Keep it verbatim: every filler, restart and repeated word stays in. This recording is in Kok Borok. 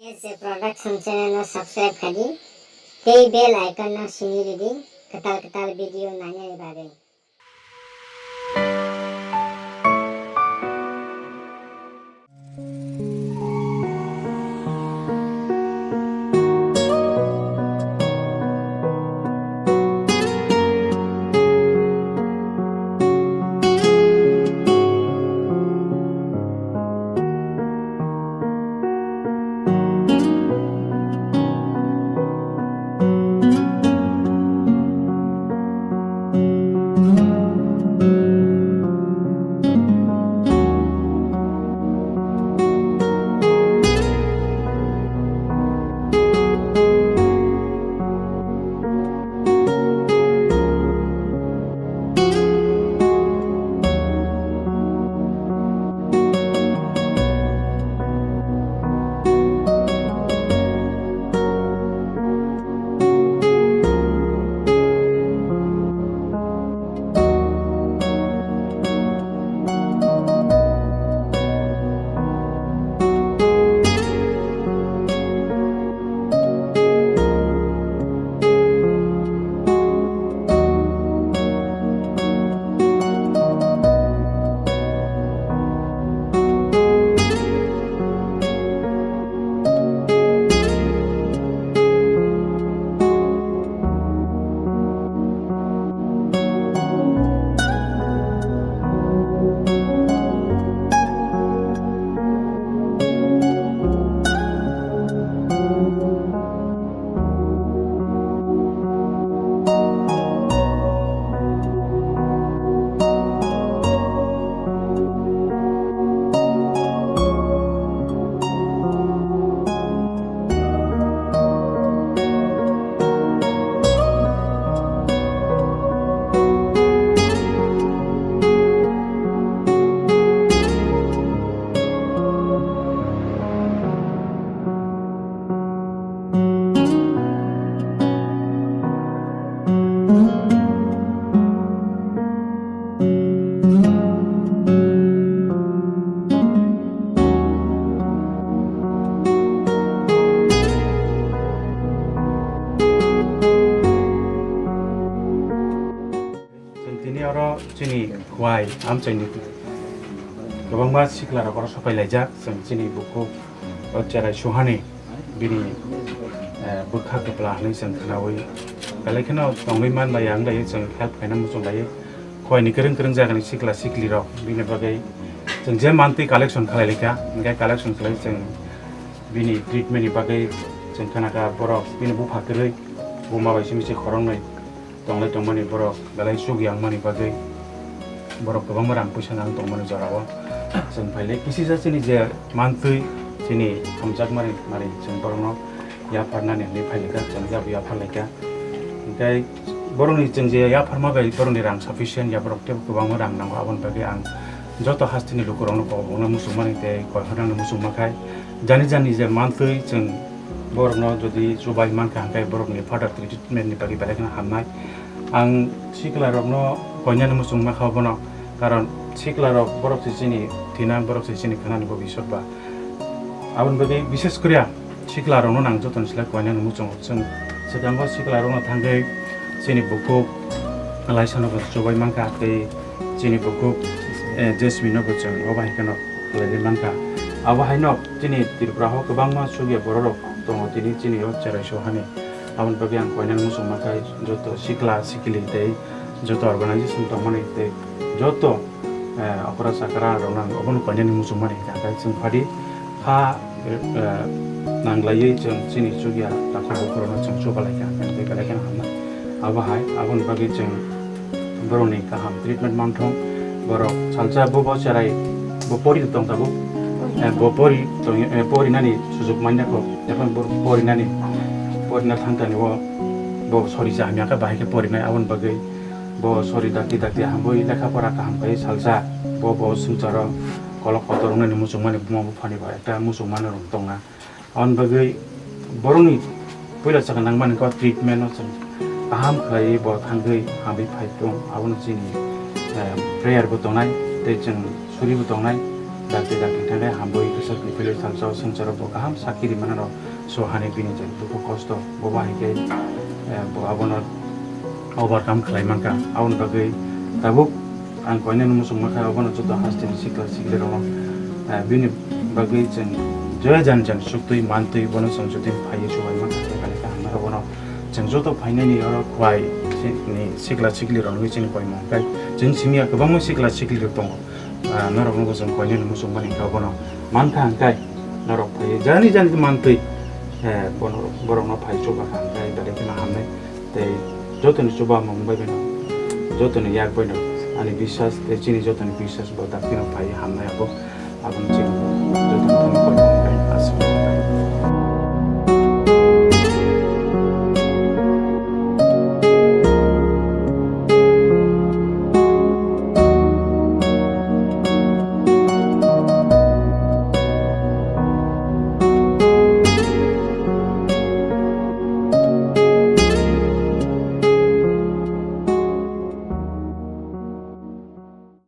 Production channel no subscribe khai di, tei bell icon no sini ridi, kwtal kwtal video nainani bagwi. Chwng tini oro chini khwai amchaini kwbangma sikla rok oro sopai laijak, chwng chini bukhuk o cherai suhani bini, eh, bwkha kwpla hwnwi chwng khwnawi belai kheno tongwi man bai ang lai chwng help khaina muchung lai khwai ni kwrwng kwrwng jaga ni sikla sikli rok bini bagwi chwng je mantwi collection khlai lai kha, hwnkhe collection khlai chwng bini treatment ni bagwi chwng khna kha borok bini bupha kwrwi buma bai simi se khoroknwi. Tonglai tongmani borok belai chuk yangmani bagwi borok kwbangma rang puisa nang tongmani jorao chwng phailai kisisa chini je mantwi chini hamjakmani mari chwng borokno yapharnani hwnwi phailai kha, chwng jabo yaphar lai kha. Hwnkhe borokni chwng je yapharma bai borokni rang sufficient ya, borok teibo kwbangma rang nango, aboni bagwi ang joto hasteni lukurokno kok rwna muchungmani tei koi hornani muchungma khai jani jani je mantwi chwng borokno jodi chubai mankha hwnkhe borokni further treatment ni bagwi belai kheno hamnai. Ang sikla rokno koinani muchung ma kha bono, karon sikla rok borok se chini thina, borok se chini khwnani bo bisok ba. Aboni bagwi bishes koriya sikla rokno nang jotoni sila koinani muchungo. Chwng swkango sikla rokno thangwi chini bukhuk laisano bo chubai mankha tei chini bukhuk, eh, Jasmine no bo chwng obo hai kheno khlaiwi mankha. Abo haino chini Tripura o kwbangma chukya borok rok tongo tini chini o cherai so hani. Aboni bagwi ang koinani muchung mankha joto sikla sikili tei joto organization tongmani tei joto, eh, okra chakra rokno ang obono koinani muchung mani hwnkha. Hwnkhe chwng phadi kha, eh, nanglaiwi chwng chini chukya takhuk bukhuk rokno chwng chubalai kha, hwnkhe belai kheno hamnai. Abo hai, aboni bagwi chwng borokni kaham treatment manthung. Borok salsa bo, bo cherai, bo pori tong tabuk. Eh, bo pori tong, eh, porinani sujuk manya kho. Ekhon bo porinani, porina thangtani o bo sori cha hamya khe bahai khe porinai, aboni bagwi bo sori dakti dakti hambai lekha pora kaham khai salsa bo, bo swngcharo kolok kotor wngnani muchungmani buma buphani bo ekta muchungmani rok tongna. Aboni bagwi borokni puila chwng nangmani kok treatment no chwng kaham khlaiwi bo thangwi hamwi phai tong, abono chini, eh, prayer bo tongnai tei chwng suri bo tongnai. Dakti dakti thangkhe hambai kwchar kiphilwi salsa o swngcharo bo kaham sakiri manano so hani bini je dukhu kosto bo bahai khe, eh, bo abono overcome khlai mankha. Aboni bagwi tabuk ang koinani muchung mankha, obono joto hasteni sikla siklirokno, eh, bini bagwi chwng je jan jan suktwi mantwi bono chwng jotoni phaiwi chubai mankha, khe kali khe hamnai obono chwng joto phainani oro khwai ni sikla siklirokno chini koi mankha. Chwng simi ya kwbangma sikla siklirok tongo. Ah, norokno bo chwng koinani muchung mani kha bono mankha hwnkhe norok phai jani jani mantwi, eh, bono borokno phai chuba kha hwnkhe belai kheno hamnai tei jotoni chuba mung bai beno jotoni yak baino ani biswas tei chini jotoni biswas bo daktino phai hamnai abo aboni chini